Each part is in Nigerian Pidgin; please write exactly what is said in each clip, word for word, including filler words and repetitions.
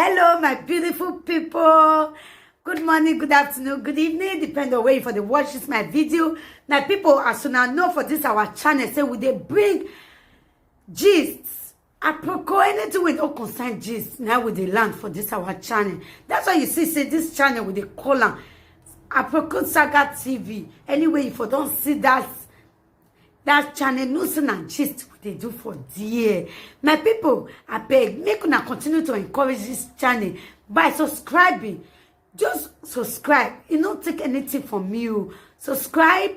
Hello, my beautiful people. Good morning, good afternoon, good evening, depend on where you for the watch this my video. My people, as soon as know for this our channel, say we dey bring gist, aproko, anything we don't concern gist. Now we dey land for this our channel. That's why you see say this channel we dey call am Aproko Saga T V. Anyway, if you don't see that that channel, no say na gist we dey do for there. My people, I beg, make una continue to encourage this channel by subscribing. Just subscribe. It no take anything from you. Subscribe,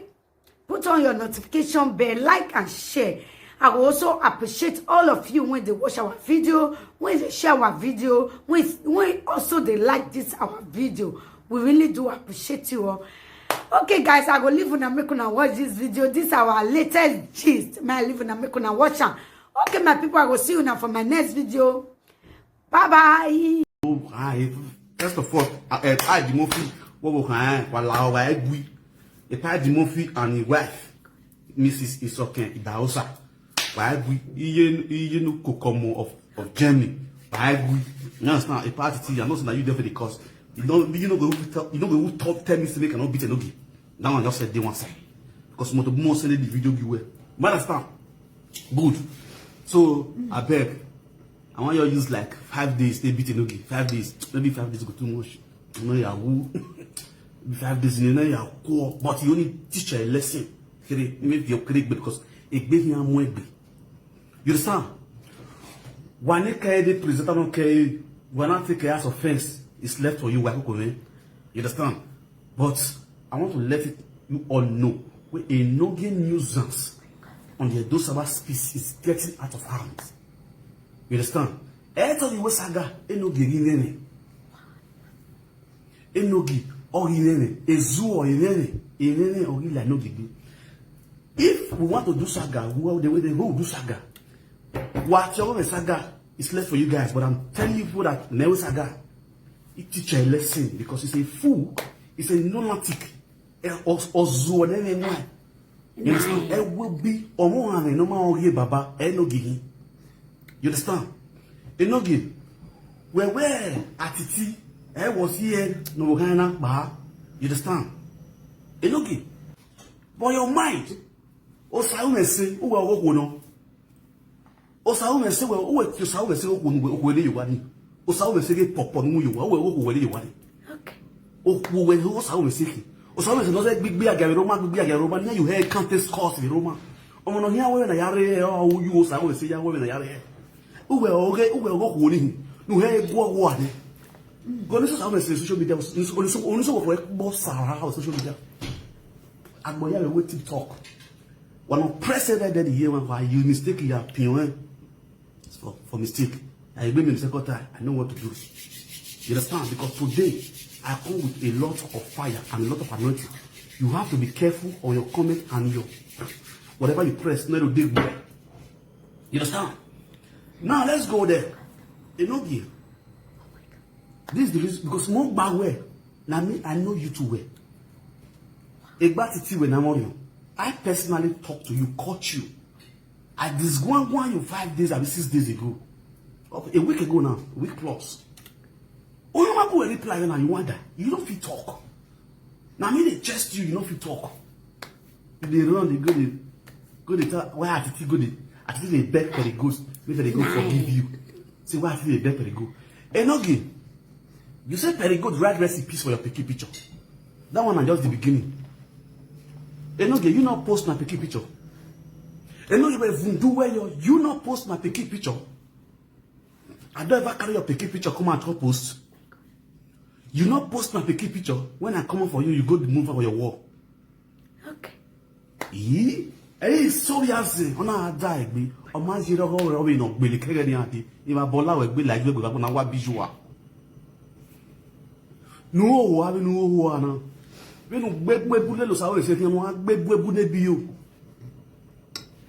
put on your notification bell, like and share. I will also appreciate all of you when they watch our video, when they share our video, when, when also they like this our video. We really do appreciate you all. Okay, guys, I go leave una make una watch this video. This our latest gist. My leave una make una watch am. Okay, my people, I go see you now for my next video. Bye bye. Aye, first of all, uh, uh, Eddie Murphy, what we can, wala wa egwi. Eddie Murphy and his wife, Missus Isoken Idaosa. Wa egwi, iye iye no kokomo of of Germany. Wa egwi. You understand? A party, I know that you definitely cause. You don't, you know go tell, you know go talk tell me to make I not beat Enogie. That one just said day one side. Because mo to mo send the video give way. You understand? Good. So I beg. I want you to use like five days. They beat Enogie. Five days. Maybe five days go too much. You know you are who. Maybe five days. You know you are cool. But you only teach a lesson. Kere, maybe you're correct because it gave me a more egbe. You understand? Wane kaya the presenter no kaya, wane take as offense is left for you, Wakuko, man. You understand? But I want to let it, you all know, when Enogie nuisance on the Edo Saba space is getting out of hand. You understand? Etogie we Saga, Enogie rinene. Enogie, or rinene, Ezuo rinene, rinene or ila Enogie. If we want to do saga, well, the way they go do saga, what your own saga is left for you guys. But I'm telling you people that Newe Saga, it teach a lesson because it's a fool, it's a lunatic, eh, or or zuo, then why? You understand? It will be omo and no man ogie baba, eh, no gigi. You understand? Enogie, where where Atiti, eh, was here, no hana ba. You understand? Enogie, but your mind, Osaume say, who will go no? Osaume say, well, who will Osaume say, who will go no? Osaume say, get pop on you, who will go where you want? Okay. Who will Osaume say? Osaume say, no say, big, big, again, Roma, big, again, Roma. Now you hear can't test cause in Roma. Omo no here, where na yare, oh, you Osaume say, ya, where na yare. Who will okay, who will go who ni? No, hey, go, go, go. Go, this is how I say social media. Only so, only so, only so, for boss, social media. Agboya we wetin talk. When I press it, that day here, when I you mistake, you are pin for for mistake. I blame the second time. I know what to do. You understand? Because today I come with a lot of fire and a lot of anointing. You have to be careful on your comment and your whatever you press. No, it'll dig well. You understand? Now let's go there. Enogie. This is the reason because mo gba well. Now me, I know you too well. Egba titi we na morion. I personally talked to you, caught you. I disgwangwan you five days, I mean six days ago. A week ago now, a week plus. Only my boy reply now, you wonder. You don't fit talk. Now me they chest you, you don't fit talk. You dey run, they go, they go, they tell why Atiti go, they Atiti they beg for the ghost, make the ghost forgive you. See why Atiti they beg for the ghost. Enogie, you say Perry God write recipes for your picky picture. That one na just the beginning. Enogie, you not post my picky picture. Enogie, even do well, you, you not post my picky picture. I don't ever carry your picky picture come out to post. You not post my picky picture. When I come up for you, you go move over your wall. Okay. Yìí, ẹ̀yin sórí àsè, ọ̀nà àdá ẹ̀gbẹ́, ọmọ àṣírí ọkọ rẹ̀ ọ̀bẹ ìnà gbèlè kẹ́gẹ́ ní àdé, ìmọ̀ bọ́lá ẹ̀gbẹ́ làjú ẹ̀gbẹ́ bá kó náà wá bí ṣùwà. Nu owó wa, nu owó wa náà. Bínú gbégbébú lé lòsàwọ̀ ìṣe fi wọn gbégbébú débi o.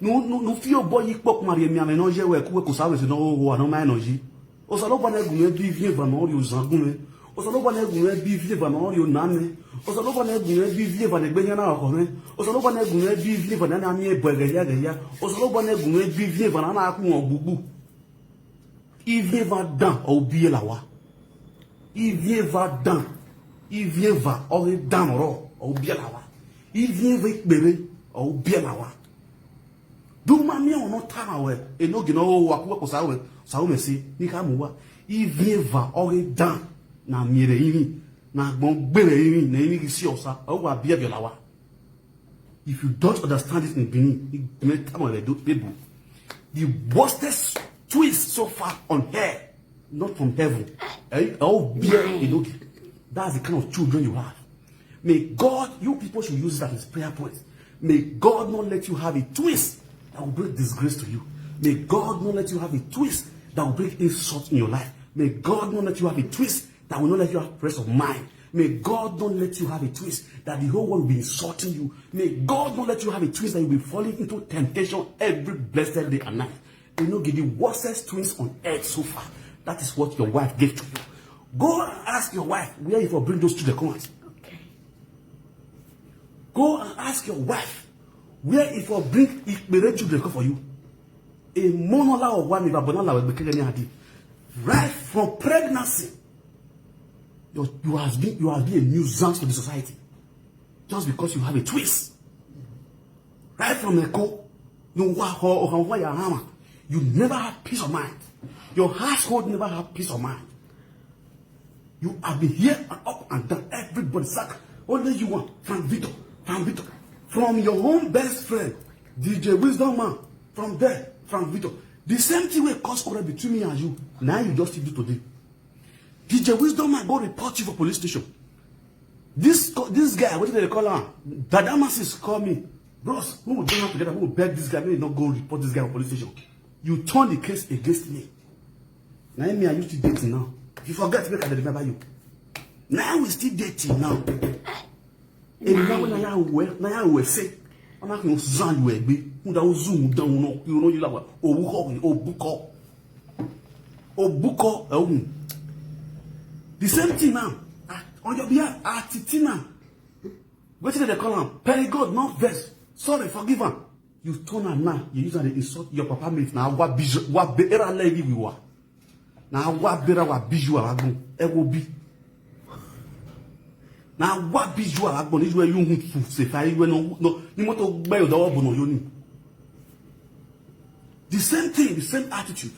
Nu nu nu fi ọbọ yìí pọ̀ kùmà rẹ̀ mi àmì náà yẹ wẹ̀ kú wẹ̀ kò sáwọ̀ ìṣe náà owó wa náà máa ń nà yìí. Osalobana egume bi vie vana ori ozangume. Osalobana egume bi vie vana ori oname. Osalobana egume bi vie vana egbenya na okome. Osalobana egume bi vie vana na mi ebwege ya ge ya. Osalobana egume bi vie vana na aku ogbugbu. Ivie va dan o bie lawa. Ivieva dan. Ivieva ore dan ro o bielawa. Ivieva ikpere o bielawa. Duma mi ono tama we. Enogi no wa ku ko sawe. Sawe me si ni ka mu wa. Ivieva ore dan na miere ini. Na gbon gbere ini na ini ki si osa. O wa bia bielawa. If you don't understand this in Benin, you may tell my do people. The worstest twist so far on here, not from heaven. Eh, oh, beer, you know, that's the kind of children you have. May God, you people should use that as prayer points. May God not let you have a twist that will bring disgrace to you. May God not let you have a twist that will bring insult in your life. May God not let you have a twist that will not let you have rest of mind. May God not let you have a twist that the whole world will be insulting you. May God not let you have a twist that you'll be falling into temptation every blessed day and night. You know, give the worstest twist on earth so far. That is what your wife gave to you. Go and ask your wife where you for bring those children come out. Okay. Go and ask your wife where if for bring Ikpere children come for you. A monola of one if abonala will be killing adi. Right from pregnancy, you, you has been you have been a nuisance to the society just because you have a twist. Right from Eko, you wa ho o wa ya hama. You never have peace of mind. Your household never have peace of mind. You have been here and up and down. Everybody sack. Only you want Frank Vito, Frank Vito. From your own best friend, D J Wisdom Man. From there, Frank Vito. The same thing will cause quarrel between me and you. Now you just do today. D J Wisdom Man go report you for police station. This co- this guy, what do they call him? Dadamasis call me. Bros, we will do together. We will beg this guy. We will not go report this guy for police station. You turn the case against me. Now me and you still dating now. If you forget, make I remember you. Now we still dating now. Èmi náà wọ́n náà yà wẹ̀ náà yà wẹ̀ sẹ́. Wọ́n náà kì í zan ìwẹ̀ gbé. Mo dá o zoom down náà. Ìrònú yìí làwà. Òwúkọ̀ òwúkọ̀. Òbúkọ̀ ẹ̀hún. The same thing now. Ah, on your behalf, Atitina. Wetin dem dey call am? Perigod, no vex. Sorry, forgive am. You turn am now. You use am dey insult your papa mate. Na wa biju wa be era levi we wa. Na wa bera wa biju wa gun. E wo bi. Na wa biju wa gun. Ni we you hun fu se fa you no no. Ni mo to gbe yo dawo bono yo ni. The same thing, the same attitude.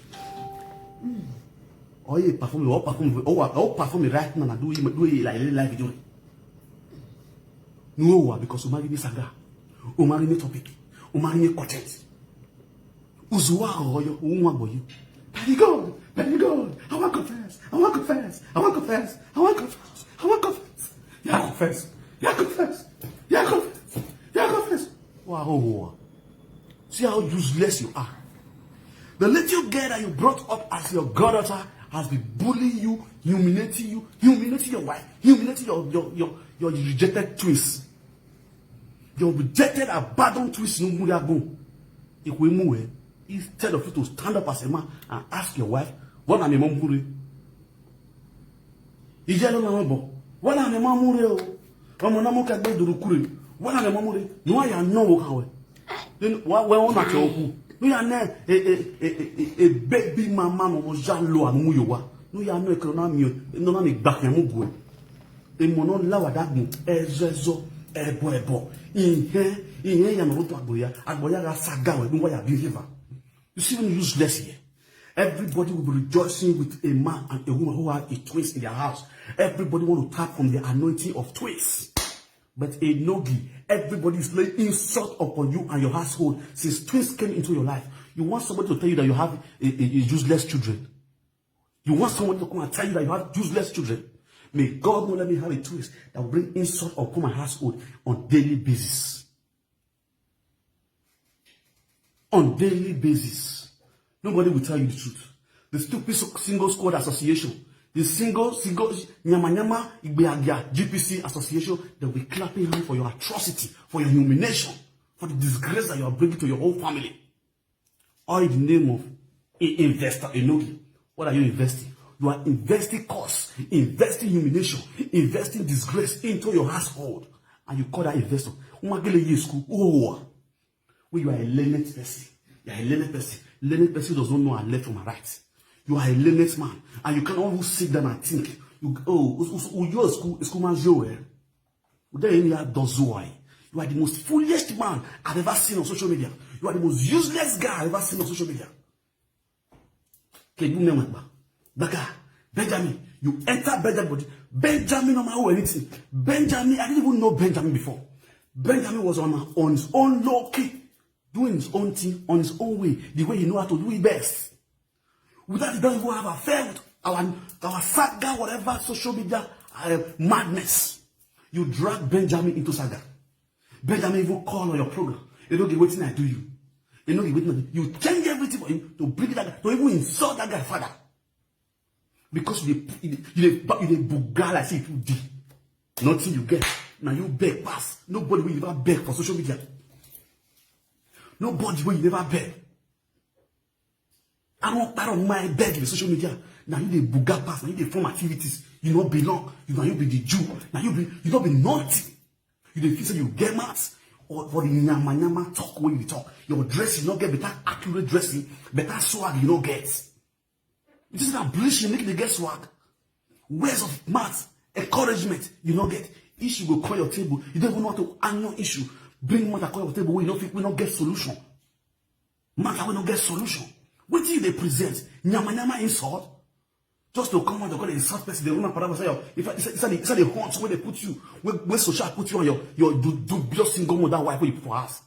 Oh, you perform, oh, perform, oh, oh, perform it right now. Do it, do it like live video. No, because o mari ni saga, o mari ni topic, o mari ni content. Uzuwa oyo, o nwa boyu. Very good, very good. I want confess, I want confess, I want confess, I want confess, I want confess. Yeah, confess, yeah, confess, yeah, confess, yeah, confess. Wow, wow, wow. See how useless you are. The little girl that you brought up as your goddaughter has been bullying you, humiliating you, humiliating your wife, humiliating your your your, your rejected twins. Your rejected, abandoned twins no move go. If we move, instead of you to stand up as a man and ask your wife, what am I mom? Ije lo na wọn bọ. Wọn na ne ma mu re o. Ọmọ na mo ka gbe duru kure. Wọn na ne ma mu re. No ya no wo ka we. Then wa we won na cho ku. No ya ne e e e e e baby mama no mo ja lo anu mu yo wa. No ya no e kro na mi o. No na mi gba kan mu gu e. E mo no la wa da gun. E zo e zo. E bo e bo. Ihe ihe ya no to agbo ya. Agbo ya ga saga we. No wa ya be river. You see when useless here. Everybody will be rejoicing with a man and a woman who have a twins in their house. Everybody want to tap from the anointing of twins. But a nogi, everybody is laying insult upon you and your household since twins came into your life. You want somebody to tell you that you have a, a, a useless children. You want somebody to come and tell you that you have useless children. May God not let me have a twist that will bring insult upon my household on daily basis. On daily basis. Nobody will tell you the truth. The stupid so- single squad association, the single single nyama nyama igbeagia G P C association, they will clapping hand for your atrocity, for your humiliation, for the disgrace that you are bringing to your whole family. All in the name of i- investor Enogi. What are you investing? You are investing costs, investing humiliation, investing disgrace into your household, and you call that investor. Umagele Yesku. Oh, when you are a learned person, you are a learned person. Learned person does not know her left from her right. You are a learned man, and you cannot even sit down and think. You, oh, us- us- uyo school school man yo eh. Ude ni ya dozuai. You are the most foolish man I've ever seen on social media. You are the most useless guy I've ever seen on social media. Kedu me magba. Baga, Benjamin, you enter Benjamin body. Benjamin no matter anything. Benjamin, I didn't even know Benjamin before. Benjamin was on, on his own low key, doing his own thing on his own way, the way he know how to do it best. Without he don't even have affair with our our saga, whatever social media uh, madness. You drag Benjamin into saga. Benjamin even call on your program. You don't get wetin I do you. You know wetin I do. You change everything for him to bring that guy, to even insult that guy father. Because you dey you dey you dey buga like say you too dey. Nothing you get. Now you beg pass. Nobody will ever beg for social media. Nobody will ever beg. I don't I don't mind begging social media. Now you dey buga pass. Now you dey form activities. You no belong. You now you be the Jew. Now you be you no be nothing. You dey feel say you get mouth or for the nyama nyama talk wey you dey talk. Your dressing no get better accurate dressing, better swag you no get. It is that bleaching make the get swag. Words of mouth, encouragement you no get. Issue go call your table. You don't even know how to handle issue. Bring matter call your table wey you no fit, wey no get solution. Matter wey no get solution. Wetin you dey present? Nyama nyama insult. Just to come out to go dey insult person, dey run around say your if I say the say the hunt wey dey put you, wey wey social put you on your your du- dubious single mother wife wey you put for house.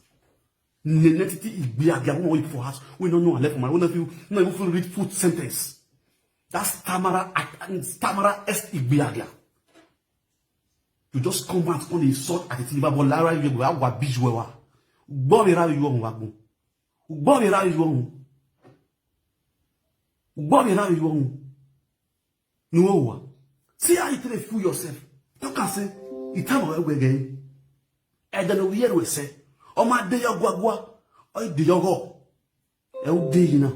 Nenetiti igbe agi awon wey you put for house. We no know and left for my we no fit no even fit read food sentence. That stammerer at stammerer est igbe agi. You just come out on the insult at the thing about Lara you go wa biju wa. Gbọ́ mi ra you on wa gun. Gbọ́ mi ra you on. Gbọ́ mi ra you on. Nuowa. See how you try fool yourself. Talk and say, it time of we again. And then we hear we say, oh my day your guagua, oh day your go. Ewu dey you now.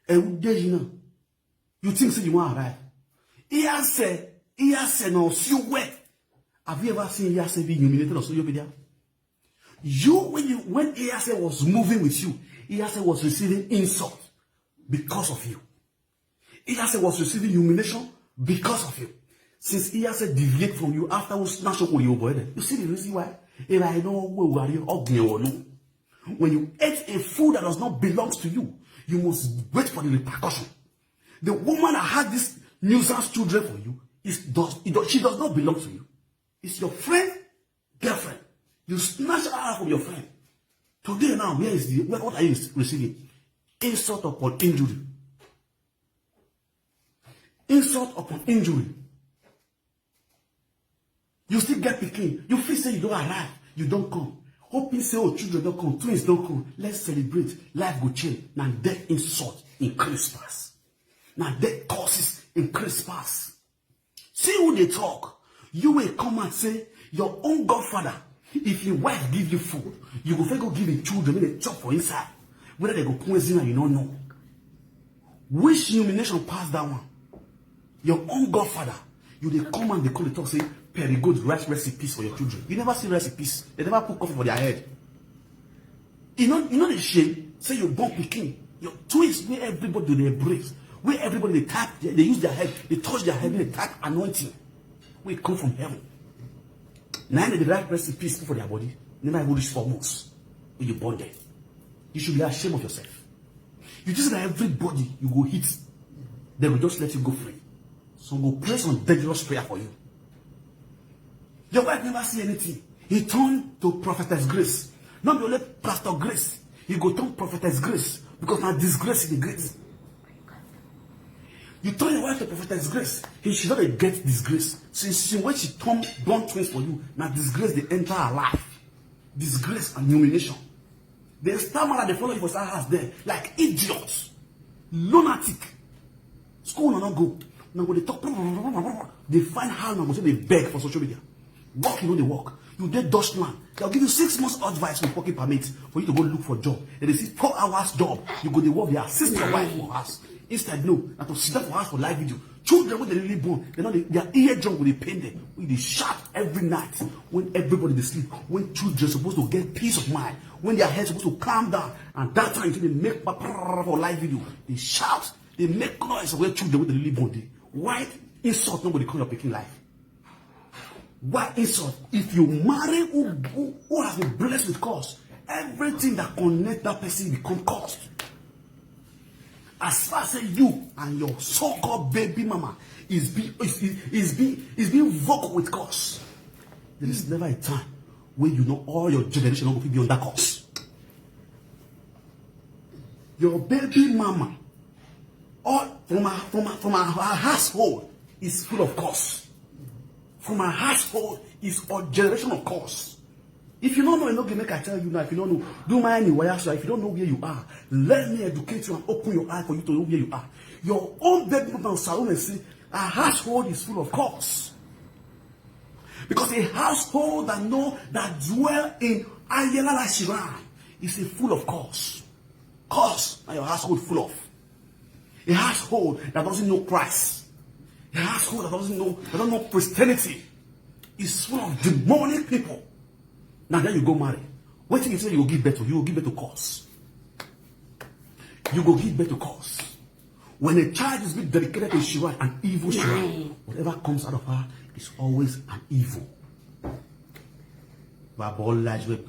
Ewu dey you now. You think say you wan arrive? He has said, he has said no, see where. Have you ever seen he has said being humiliated on social media? You when you when he has said was moving with you, he has said was receiving insult because of you. Iyase was receiving humiliation because of you. Since Iyase deviate from you after we snatch up with your boy, you see the reason why? If I know where we are, you ugly or no. When you eat a food that does not belong to you, you must wait for the repercussion. The woman that had these nuisance children for you is does, it does she does not belong to you. It's your friend, girlfriend. You snatch her out from your friend. Today now, where is the where, what are you receiving? Insult upon injury. Insult upon injury. You still get pikin. You feel say you don arrive. You don come. Hoping say oh children don come, twins don come. Let's celebrate. Life go change. Na death insult increase pass. Na death curses increase pass. See who dey talk. You will come and say your own godfather, if your wife give you food, you go first go give him children make dem chop for inside. Whether they go poison am, you no know. Which humiliation pass that one? Your own godfather, you dey come and dey come dey talk say Perry Gold write recipes for your children. You never see recipes. They never put coffee for their head. You know, you know the shame. Say you born pikin, your twins where everybody dey embrace, where everybody dey tap, they, they use their head, they touch their head, they tap anointing. We come from heaven. Now they write recipes for their body. Never even reach four months when you born them. You should be ashamed of yourself. You just like everybody you go hit, they will just let you go free. Some go pray some dangerous prayer for you. Your wife never see anything. He turned to prophetess Grace. Not be only Pastor Grace. He go turn prophetess Grace because na disgrace he dey grace. You turn your wife to prophetess Grace. He she don dey get disgrace since since when she turn born twins for you. Na disgrace dey enter her life. Disgrace and humiliation. Dem stammer and dey follow you for inside house there like idiot, lunatic. School una no go, una go dey talk, dey find how una go take dey beg for social media. Work you no dey work, you dey dutch land. Dem give you six months advice with working permit for you to go look for job. Dem dey see four hours job, you go dey work dey assist your wife for house. Instead no, na to sit down for house for live video. Children wey dey really born, dem no dey, their ear drum go dey pain dem. We dey shout every night when everybody dey sleep, when children suppose to get peace of mind, when their head suppose to calm down, and that time you dey make pa- pa- pa- pa- for live video, dey shout, dey make noise where children wey dey really born dey. Why? Insult no go dey come your pikin life. Why insult? If you marry who, who, who has been blessed with curse, everything that connect that person become cursed. As far as say you and your so-called baby mama is be is, is, is being is being vocal with curse, there is never a time when you know all your generation will be under curse. Your baby mama, all from her from her, from her, her household is full of curse. From her household is a generation of curse. If you don't know, you know, make I tell you now. If you don't know, do my any wire. So if you don't know where you are, let me educate you and open your eye for you to know where you are. Your own baby mama Salome say her household is full of curse. Because a household that know that dwell in Ayelala Shiran is a full of curse. Curse, and your household full of. A household that doesn't know Christ. A household that doesn't know that don't know Christianity is full of demonic people. Now then you go marry. What thing you say you will give birth to? You will give birth to curse. You go give birth to curse. When a child is being dedicated to Shirai, an evil Shirai, whatever comes out of her is always an evil. Baba Olajuwon.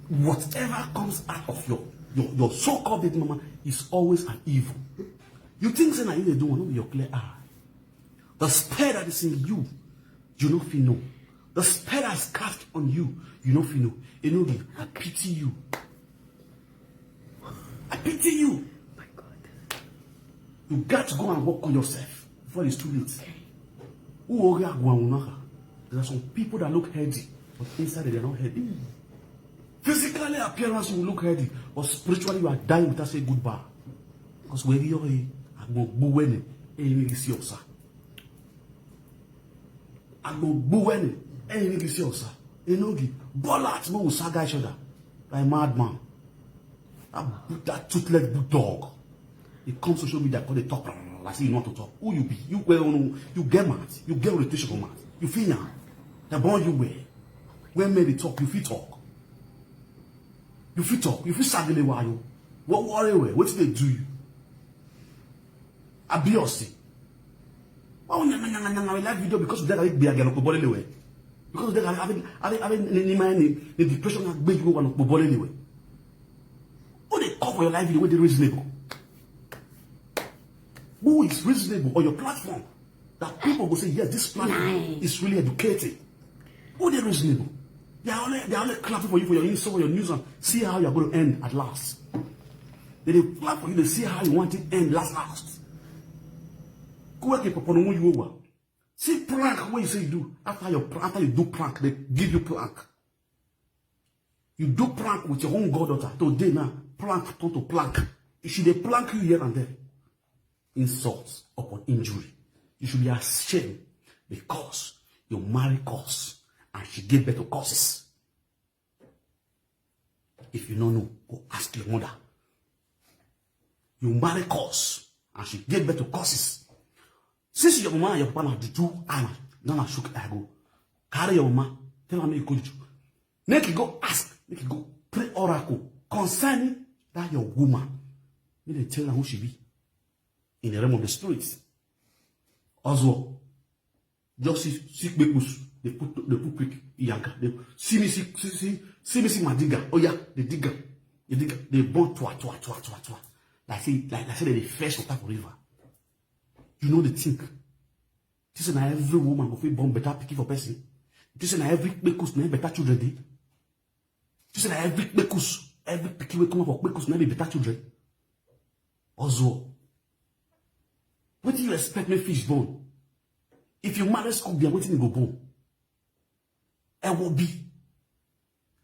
Whatever comes out of your your, your so-called baby mama is always an evil. You think say na you dey do one, no be your clear eye. The spell that is in you, you no fit know. The spell that is cast on you, you no fit know. Enobi, I pity you. I pity you. You got to go and work on yourself before it's too late. Who oge agwa unaka? There are some people that look healthy, but inside they are not healthy. Physically appearance you look healthy, but spiritually you are dying without saying goodbye. Because where you are, agbogbo wene, enyi gị si ọsa. Agbogbo wene, enyi gị si ọsa. Enogi, Bola Tinubu saga each other like madman. That, that toothless bulldog. He comes social media, call the talk, like say you know what to talk. Who you be? You well, you get mad. You get rotation for mad. You feel now. The boy you wear. When men dey talk, you fit talk. You fit talk. You fit sagele wayo. What worry we? What they do you? Abiosi. Why would you nyanga nyanga live video because of that? Be again, no bole lewe. Because of that, having having having ni ni ni depression na gbe you one no bole lewe. Who dey call for your live video wey dey reasonable? Who is reasonable on your platform that people go say yes, this platform is really educating? Who dey reasonable? They are only they are only clapping for you for your insult, for your news, and see how you are going to end at last. They dey clap for you, they see how you want it end last last. Kuweke popono you over. See prank wey you say you do after your after you do prank, they give you prank. You do prank with your own goddaughter. Today now, prank turn to plank. She dey plank you here and there. Insult upon injury. You should be ashamed because you marry curse and she gave birth to curses. If you no know, go ask your mother. You marry curse and she gave birth to curses. Since your mama and your papa na juju and na na shook I go carry your mama, tell her make you go juju. Make you go ask, make you go pray oracle concerning that your woman. Make they tell her who she be in the realm of the spirits. Oswald, just see see kpekus dey put dey put quick yanga dey see me see see see see me see my digger, oh yeah, the digger, the digger dey burn twa twa twa twa twa like say like like say dem dey fetch water for river. You no dey think? Think say na every woman go fit born better pikin for person? Think say na every kpekus na im better children dey? Think say na every kpekus, every pikin wey come out for kpekus na im be better children? Oswald, wetin you expect make fish born? If you marry scorpion, wetin e go born? Ewobi,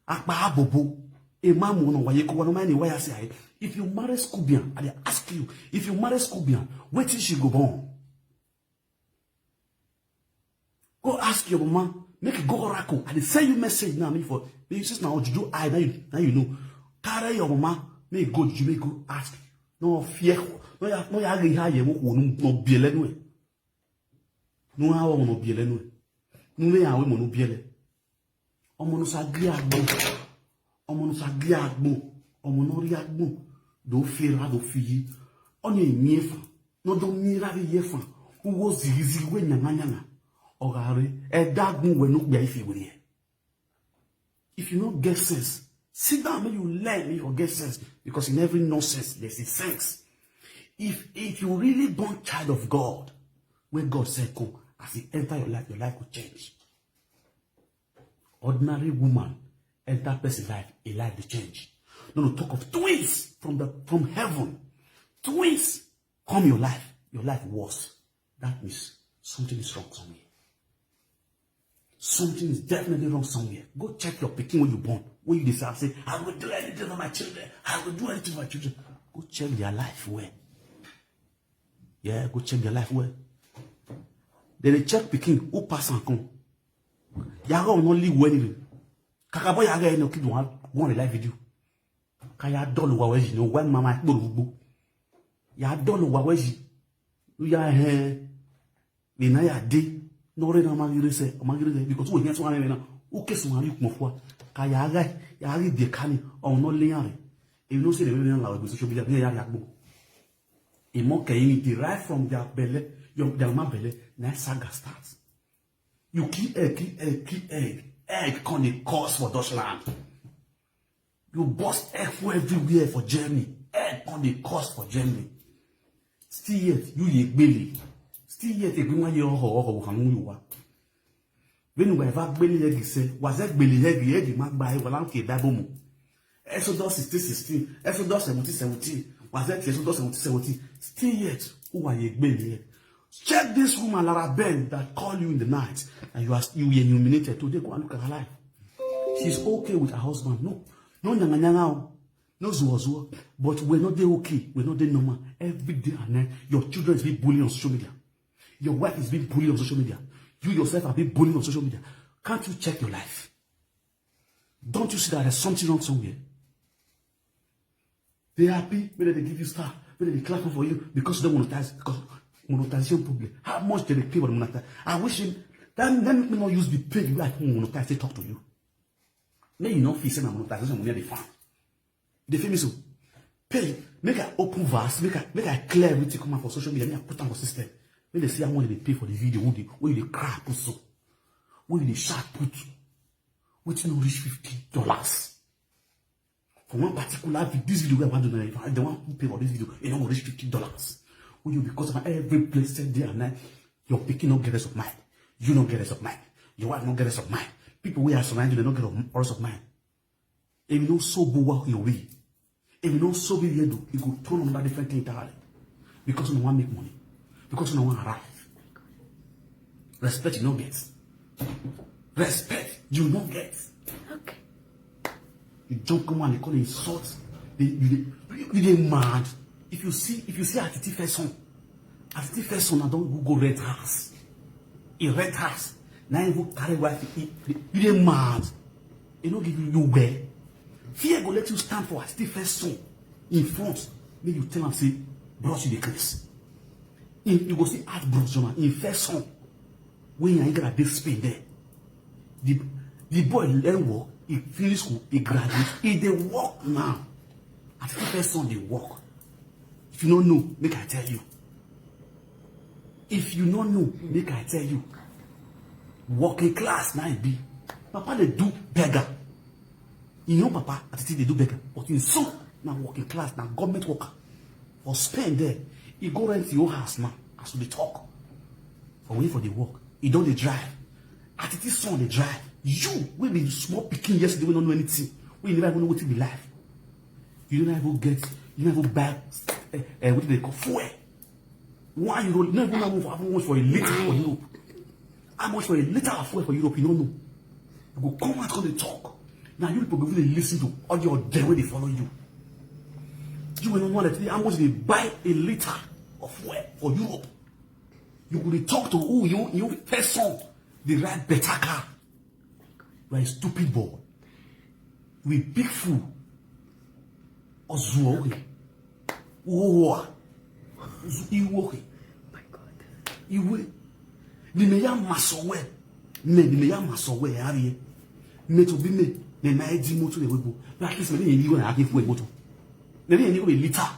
akpa abobo, emamu ono waye ko wano mani waya si aye. If you marry scorpion, I dey ask you, if you marry scorpion, wetin she go born? Go ask your mama, make you go oracle. I dey send you message now, make for you since na ojuju eye now you now you know. Carry your mama, make you go ojuju, make you go ask. No fear, no ya no ya ri ha ye mo ko no no biele no e. No ha wo no biele no e. No le ya we mo no biele. Ọmọ no sa gri agbo. Ọmọ no sa gri agbo. Ọmọ no ri agbo. Do fera do fiyi. Oni enyefa. No do mi ra ye fan. Uwo zigi zigi we nyanga nyanga. Ogare, e dagun we no gbe ife we ye. If you no get sense, sit down, make you learn, make you get sense. Because in every nonsense, there's a sense. If if you really born child of God, when God said come, as he enter your life, your life will change. Ordinary woman enter person life, a life dey change. No, no, talk of twins from the from heaven. Twins come your life, your life worse. That means something is wrong somewhere. Something is definitely wrong somewhere. Go check your pikin when you born. When you decide, say, I will do anything for my children. I will do anything for my children. Go check their life well. Yeah, go check their life well. Then they check pikin who pass and come. Yàrá ò ná lè wọ ẹni rẹ̀. Kàkà bọ́ yàrá ẹni òkè dùn wá wọ́n rẹ̀ live video. Ká yà dọ́ọ̀lù wà wẹ́jì ní wẹ́n máa máa gbòòrò gbogbo. Yà dọ́ọ̀lù wà wẹ́jì. Yà hẹ́n. Nìna yà dé. Nọ́ọ̀rẹ́ náà máa gírí sẹ́, ọmọ gírí sẹ́, because wọ́n yẹn sọ wọn rẹ̀ náà. Ó kẹsùn wọn rí kùmọ̀ fún wa. Ká yàrá yàrá ìdè ká ní ọ̀hún náà léyàn rẹ̀. Èmi ló sì lè rí náà làwọn ìgbésí social media ní ẹ̀yà àgbò. Ìmọ̀ kẹ̀yìn ni derive from their belly, your their mama belly, na saga start. You kill egg, kill egg, kill egg. Egg come dey cost for Dutchland. You burst egg full everywhere for Germany. Egg come dey cost for Germany. Still yet, you ye gbele. Still yet, egbe wan ye oho oho wo kanu you wa. When we ever gbele egg say, was egg gbele egg, egg ma gba e wala ke da bomo. Exodus sixteen sixteen, Exodus seventeen seventeen, was that Exodus seventeen seventeen? Still yet, who are you gbele egg? Check this woman, Lara Ben, that call you in the night, and you are you were humiliated. Today, go and look at her life. She's okay with her husband. No, no nyanga nyanga, oh. No zuo zuo. But we're not there okay. We're not there normal. Every day and night, your children is being bullied on social media. Your wife is being bullied on social media. You yourself are being bullied on social media. Can't you check your life? Don't you see that there's something wrong somewhere? They happy when they give you star, when they clap for you because they monetize, because monetization problem. How much did they pay for the monetize? I wish him that let me not use the page where I can monetize, they talk to you. May you not feel say na monetization money they found. They feel me so. Pay, make I open verse, make I make I clear everything come out for social media, make I put on for system. When they see how much they pay for the video, who they who they cry put so, who they shout put, waiting no reach fifty dollars. For one particular video, this video where I want to know if they want to pay for this video, you don't reach fifty dollars. When you because of every blessed day and night, your picking no get rest of mind. You don't get rest of mind. Your wife no get rest of mind. People we are surrounding, they don't get rest of mind. If you know so go walk your way. If you know so be you do, you go turn on that different thing entirely. Because you want make money. Because you want arrive. Respect you no get. Respect you no get. Okay. You jump come and they call insult. They, you, they, you, you dey mad. If you see, if you see Atiti first son, Atiti first son, I don't go rent house. He rent house. Now you carry wife. You, you dey mad. You no give you, you where. Fear go let you stand for Atiti first son in front. Make you tell am say, bros, you dey craze. If you go see art bros, Jonah, in first son. When you get a big spin there. The the boy learn work, he finish school, he graduate, he dey work now. At the first son dey work. If you no know, make I tell you. If you no know, make I tell you. Working class na e be. Papa dey do beggar. You know, Papa, at the they do beggar, but in so now working class, now government worker. For spend there, he go rent your house now. As we talk, for wait for the work, he don't dey drive. At this son dey drive. You will be small picking yesterday, we don't know anything. We never even know what to be life. You don't even get, you never buy uh, uh, what do they call fuel. One euro, you don't even know how much for a liter for Europe. How much for a liter of fuel for Europe, you don't know. You go come out, come dey talk. Now you people go really listen to all your day when they follow you. You will not want to how much they buy a liter of fuel for Europe. You go dey talk to who you you person the right better car. You are a stupid boy. We big fool. Ozuo we. Uwa. Iwo we. Iwe. Ni me ya masowe. Me ni me ya masowe ari. Me to be me. Me na edi moto le webo. But at least me ni go na ake fuel moto. Me ni go be liter.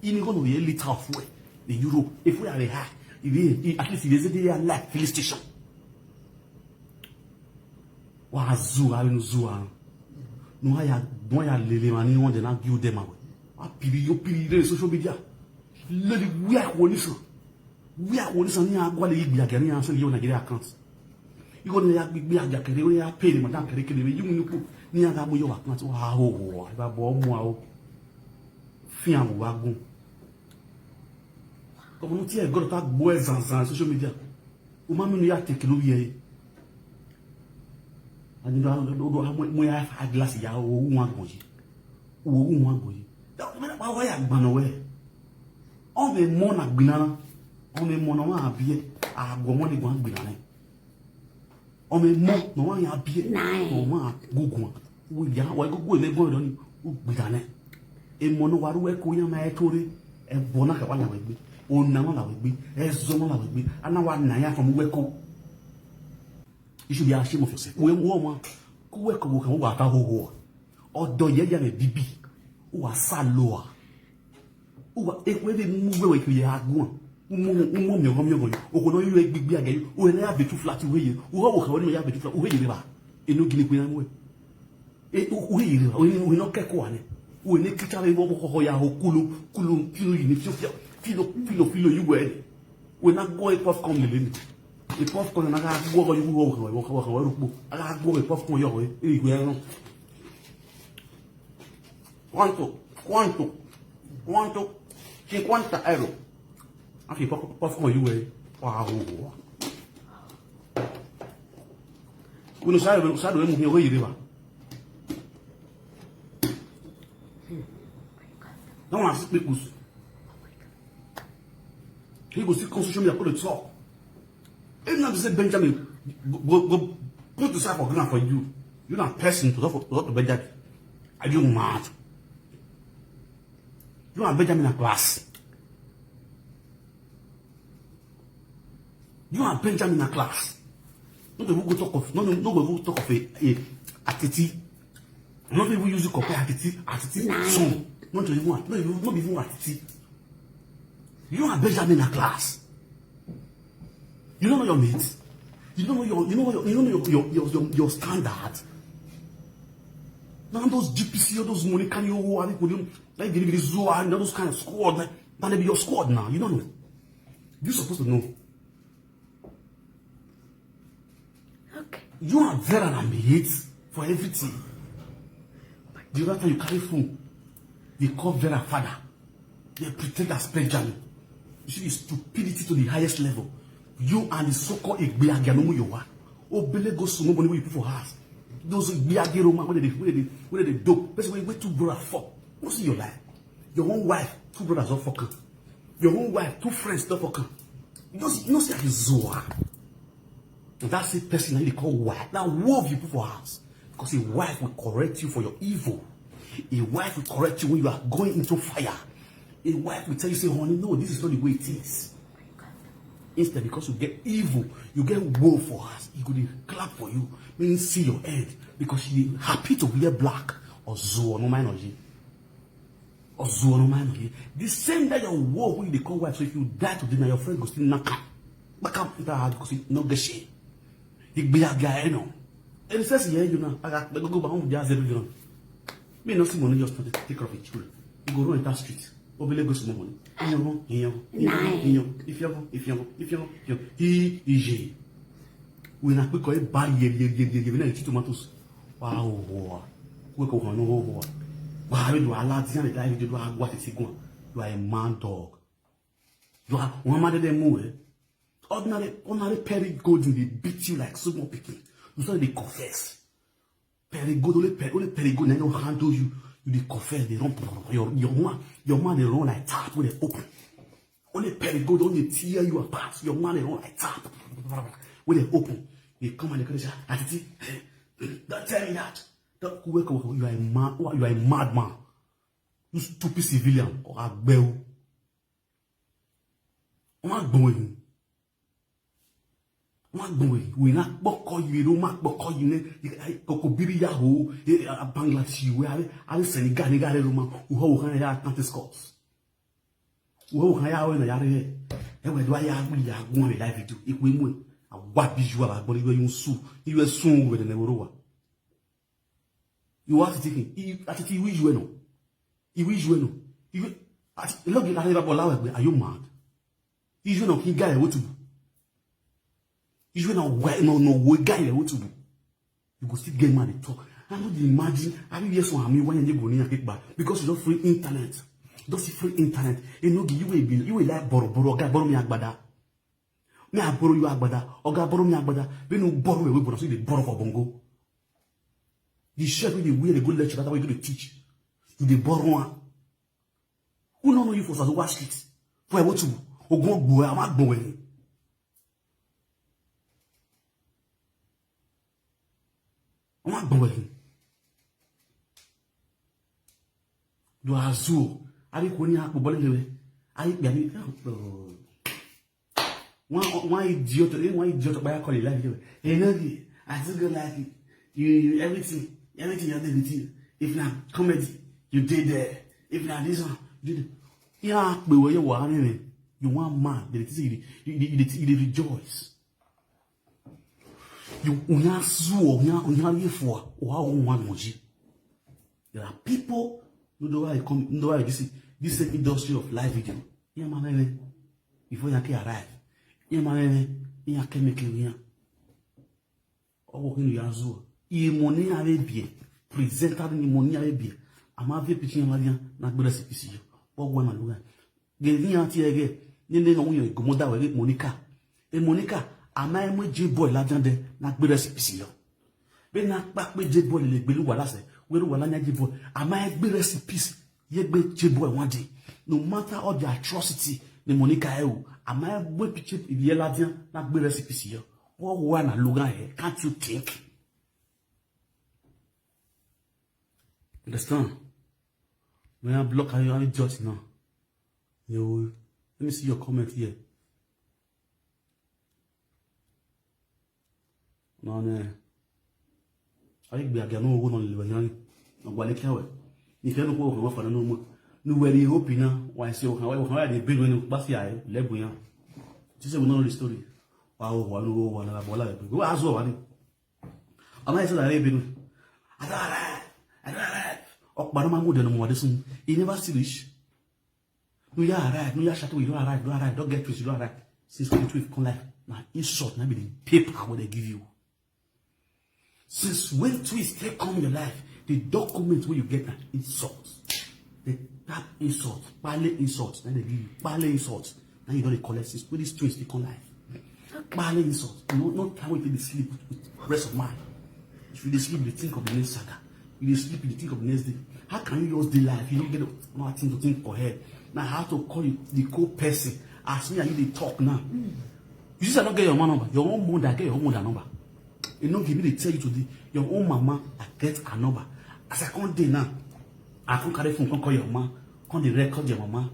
Ini go no ye liter of fuel. The Europe, if we are high, if he, he, at least if they say they are like filling station. Wa zu, I will zu. No, I had, no, I had lele, man, you want to not give them away. I pity you, pity the social media. Lady, we are one listen. We are one listen, ni agwa le igbi agari, and send you Nigeria accounts. You go to the big, big, big, you ya pay the madam, kere, kere, you, you, ni aga mo yo account, wa ho, ho, I ba bo mo, ho. Fi am wa gun. Community e gbọ́dọ̀ ta gbọ́ ẹ zan zan social media. O ma mi nu ya take lo ye. Ani do do do mo ya fa glass ya o won agbo yi. O won agbo yi. Da me pa wa ya gbana we. O me mo na gbina na. O me mo na wa bi e. Agbo mo ni gbo gbina na. O me mo no wa ya bi e. Nine. No wa gugu. Wo ya wa gugu me gbo do ni. O gbina na. E mo no wa ru e ko ya ma e tore. E bo na ka wa la we gbe. O na wa la we gbe. E zo na la we gbe. Ana wa na ya from we ko. You should be ashamed of yourself. We wo mo. Ku we ko wo kan wa ta ho ho. Odo ye ya me bibi. Wa sa lo a. Uwa, e, we de mu we we ke ya gun. Umo, umo mi ogo mi ogo. O ko no yu e gbigbi age. O ne ya be too flat we ye. O ho wo ka we ya be too flat. O he ye ba. E no gini pe na mu we. E, o, o he ye ba. O ni, o no ke ko ane. O ne kita we wo ko ya ho kulo, kulo, filo yi ni filo, filo, filo, filo yu we. We na go e puff come le ni. E puff come na ga go go yu wo wo wo wo wo ro po. Aga go e puff come yo we. E yu we no. Quanto? Quanto? Quanto? Cinquanta euro. Anche poco, poco come you eh. Wow. Uno sa, uno sa dove mujer oye riba. No más me gusta. He go see constitution me put it talk. If not say Benjamin go, go, go put the side for ground for you. You not person to talk to Benjamin. Are you mad? You and Benjamin are class. You and Benjamin are class. Not even go talk of no no no go even talk of a, a Atiti. Not even use it compare Atiti Atiti son. Not even one. Not even not even Atiti. You and Benjamin are class. You don't know your mates. You don't know your you know your you don't know your your your, your, your standard. Now those G P C, all those money can you who are people like Giri Zuwa and all those kind of squad. Now they be your squad now. You don't know. You supposed to know. Okay. You are Vera and Mate for everything. The other time you carry phone, they call Vera father. They pretend as Benjamin. You see the stupidity to the highest level. You and the so-called Igbe Agianomu Yowa. Obele go sumo money wey you put for house. Those Igbe Agero man, where they where they where they dope. Person wey wey two brother fuck. What's in your life? Your own wife, two brothers don't fuck. Your own wife, two friends don't fuck. You know, you know, see, like Zoa. That's the person that they call wife. Now, wolf you put for house. Because a wife will correct you for your evil. A wife will correct you when you are going into fire. A wife will tell you, say, honey, no, this is not the way it is. Instead, because you get evil, you get woe for us. He go dey clap for you, meaning see your end, because you happy to wear black or zuo no mind on you. Or zuo no mind on you. The same that your woe when they call wife, so if you die today, now your friend go still knock am. Back up that hard because you no get shame. He be a guy, you know. And it says here, you know, I got go go back home, just every ground. Me no see money just to take care of the children. You go run that street. Obele go small money. Iyango, iyango, iyango, iyango, ifiango, ifiango, ifiango, iyango. He, he, he. We na quick oil buy ye, ye, ye, ye, ye, we na eat tomatoes. Wow, wow. We go on, wow, wow. Wow, we do a lot, you know, the guy we do a what is he going? You are a man dog. You are one man that they move, eh? Ordinary, ordinary Perry Golden, they beat you like small picking. You saw they confess. Perry Gold, only Perry, only Perry Gold, they don't handle you. You dey confess, they run. Your, your man, your man, they run like tap when they open. Only Perry Gold, only tear you apart. Your man, they run like tap when they open. They come and they come and say, "Atiti, don't tell me that. Don't, you are a mad, you are a madman. You stupid civilian or agbeu." Wọ́n á gbọ́n ẹ̀yìn. Wọ́n á gbọ́n ẹ̀yìn. Wọ́n á gbọ́kọ̀ yìí ló máa gbọ́kọ̀ yìí ní kòkò bírí yàwó Bangladesh ìwé ààrẹ Senegal ní gàrẹ́ ló máa wùhọ́ wùhọ́ ẹ̀yà Atlantic Scott. Wo kan ya we na ya re. E we do ya we ya gun we live video. Ikwe mu. Awa bi ju aba gbori we yun su. Iwe sun we ne woro wa. You want to take him? He, ati ti iwe ju e no. Iwe ju e no. Iwe ati lo gi na re ba bola we, are you mad? Iwe no kin guy wo tu. Iwe no we no no we guy wo tu. You go still get mad dey talk. I no dey imagine. I be yes one me when you go near people because you don't free internet. Don't see free internet. You know you will be you will like borrow borrow guy borrow me agbada. Me I borrow you agbada. Oga borrow me agbada. When you borrow we borrow so you dey borrow for bongo. The shirt wey dey wear dey go lecture that way you go dey teach. You dey borrow am. Who no know you for Sazowa street? For Ewotu, ogun ogbo am agbon we. Am agbon we. Do azu. Abi ko ni apo bole lewe. Abi pe ani. One one idiot, eh, one idiot by call life. You know, I still go like it. You, you everything, everything you do with you. If na comedy, you did there. If na this one, you did. Yeah, but where you are, you one man. They think you, you, you, you, you rejoice. You unya su unya unya ye for wa one moji. There are people who do why come do why this this same industry of live video. Yeah, man, eh, before you can arrive, yeah, man, eh, you can make it. Oh, you are so. E money are be presenter ni money are be. Ama ve pikin ma dia na gbere C P C yo. But one and one. Geri ati ege ni ne no yo gomoda we Monica. E Monica, ama e mo J boy la jande na gbere C P C yo. Be na pa pe J boy le gbelu wala se. We ru wala nya J boy. Ama e gbere C P C. Ye gbe J boy one day. No matter all the atrocity ni Monica e o. Ama e gbe piche ye la dia na gbere C P C yo. What one and Logan here? Can't you think? Understand? When I block, I only judge now. You let me see your comment here. No, no. I think we are going to go on the way. No, go like how. If you don't go, go for no more. No, where you hope now? Why say, okay, okay, they bring when you pass here, let go. This is another story. Wow, wow, wow, wow, wow, wow, wow. Go as well. Am I said I been? I don't arrive. I don't arrive. Okpara ma mo de no mo de sun. He never see this. No ya arrive. No ya shut you don't arrive. Don't arrive. Don't get things. You don't arrive. Since twenty twelve come life. Now insult. Now be the paper what they give you. Since when twist take come your life, the document where you get an insult. They tap insult, pale insult, then they give you pale insult. Now you don't collect this. Where this twist they come life? Pale insult. No, no time we dey sleep with rest of mind. If you dey sleep, you dey think of the next saga. You dey sleep, you dey think of the next day. How can you just dey life? You don't get nothing to think for head. Now how to call you the cold person? As me and you dey talk now. You just not get your man number. Your own mother get your own mother number. You know, give me dey tell you today. Your own mama, I get her number. As I come dey now, I come carry phone, come call your mama, come dey record your mama.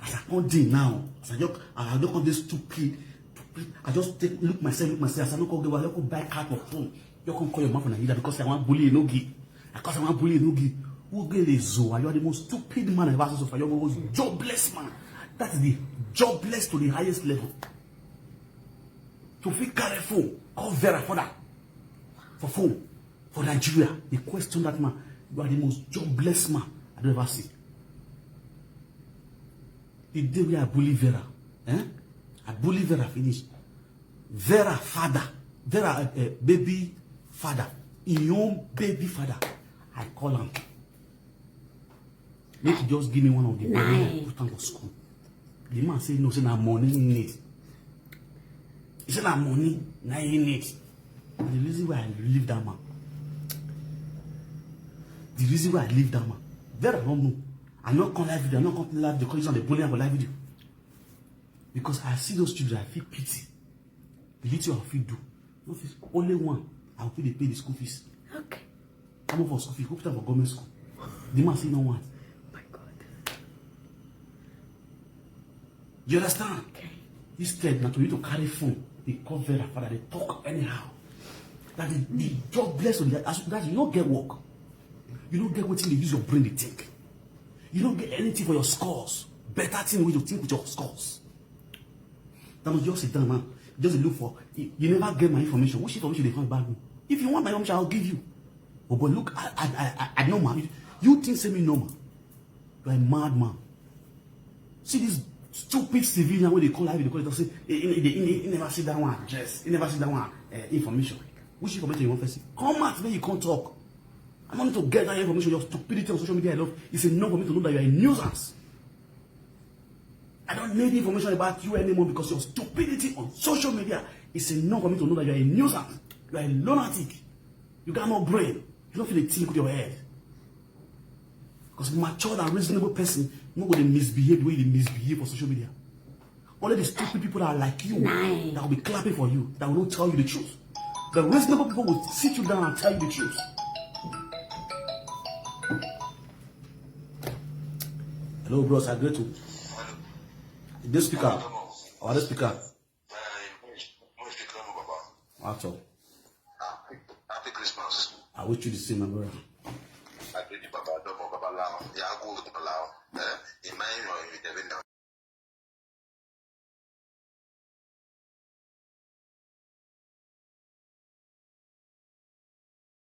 As I come dey now, as I just, I just come dey stupid, stupid. I just take look myself, look myself. As I no come get, I just go buy card for phone. You come call your mama for Nigeria because I want bully Enogi. Because I want bully Enogi. Who get the zoo? You are the most stupid man I ever saw so far. You are the most jobless man. That is the jobless to the highest level. To fit carry phone, call Vera for that. For phone, for Nigeria. They question that man. You are the most jobless man I don't ever see. The day we are bully Vera, eh? I bully Vera finish. Vera father, Vera uh, uh, baby father, in your baby father, I call him. Make you just give me one of the baby and put am for school. The man say no, say na money he need. He say na money na he need. Na the reason why I leave that man. The reason why I leave that man. Vera no know. I no come live video. I no come live the condition. They bully am for live video. Because I see those children, I feel pity. The little I feel do. No fit only one. I will fit dey pay the school fees. Okay. How much for school fees? Go put am for government school. The man say no want. My God. You understand? Okay. Instead, na to you to carry phone, they call Vera father, they talk anyhow. That the, the jobless on the as that you no get work. You no get wetin dey use your brain dey think. You no get anything for your scores. Better thing wey you think with your scores. That means just sit down now. Just look for. You, you never get my information. Which information dey come about me? If you want my information, I'll give you. Oh, but look, I, I, I, I, I know, man. You, you think say me normal? You are a madman. See this stupid civilian wey dey call live, dey call it, say, he, he, he, he, he never see that one address. He never see that one uh, information. Which information you want to see? Come out, then you can't talk. I want to get that information. Your stupidity on social media, I love. It's enough for me to know that you are a nuisance. I don't need information about you anymore because your stupidity on social media is enough for me to know that you are a nuisance. You are a lunatic. You got no brain. You don't feel a thing with your head. Because mature and reasonable person no go dey misbehave the way you dey misbehave for social media. Only the stupid people that are like you that will be clapping for you, that will not tell you the truth. The reasonable people will sit you down and tell you the truth. Hello, bros. I greet you. This speaker. Our this speaker. After. Happy Christmas. I wish you the same, my brother. I greet you, Baba Domo, Baba Lam. Yago,